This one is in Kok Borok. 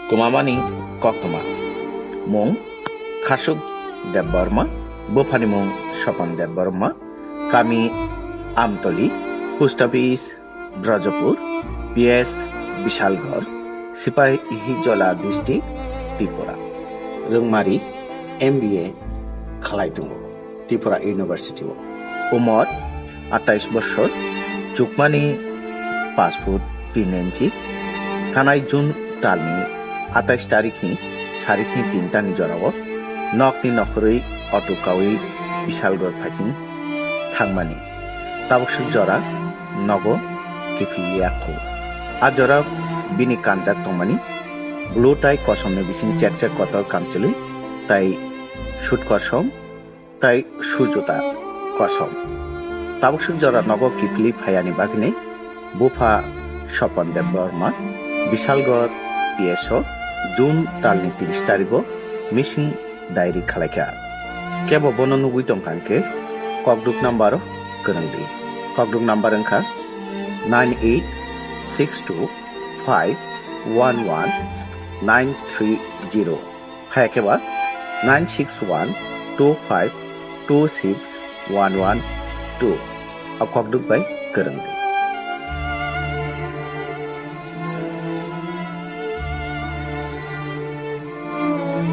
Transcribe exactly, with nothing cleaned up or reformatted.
Kwmamani koktwma. Mung Khasuk Debbarma, buphani mung Sopan Debbarma, kami Amtoli, post office Brajapur, P S Bishalgarh, Sipahijola district, Tripura. Rwngmari M B A khlai tongo Tripura University o. Umor atais bosor, chukmani paanch foot tin inchi. Thanai June talni atais tarikni sarikni tinta ni jorao nokni nokhorwi auto kawi Bishalgarh phaising thangmani. Tabukswk jora nogo kiphilya khu. A jora bini kanjak tongmani blue tai kosomni bising chekchek kotor kamchwlwi tai suit kosom tai shoe juta kosom. Tabukswk jora nogo kiphilwi phayani bagwini bupha Sopan Debbarma Bishalgarh P S o June talni tris tarigo missing diary khalaikha. Kebo bono nugwi tongkha hwnkhe kokduk number o kwrwngdi. Kokduk number wngkha nine eight six two five one one nine three zero. Haya khe ba nine six one two five two six one one two. A kokduk bai kwrwngdi.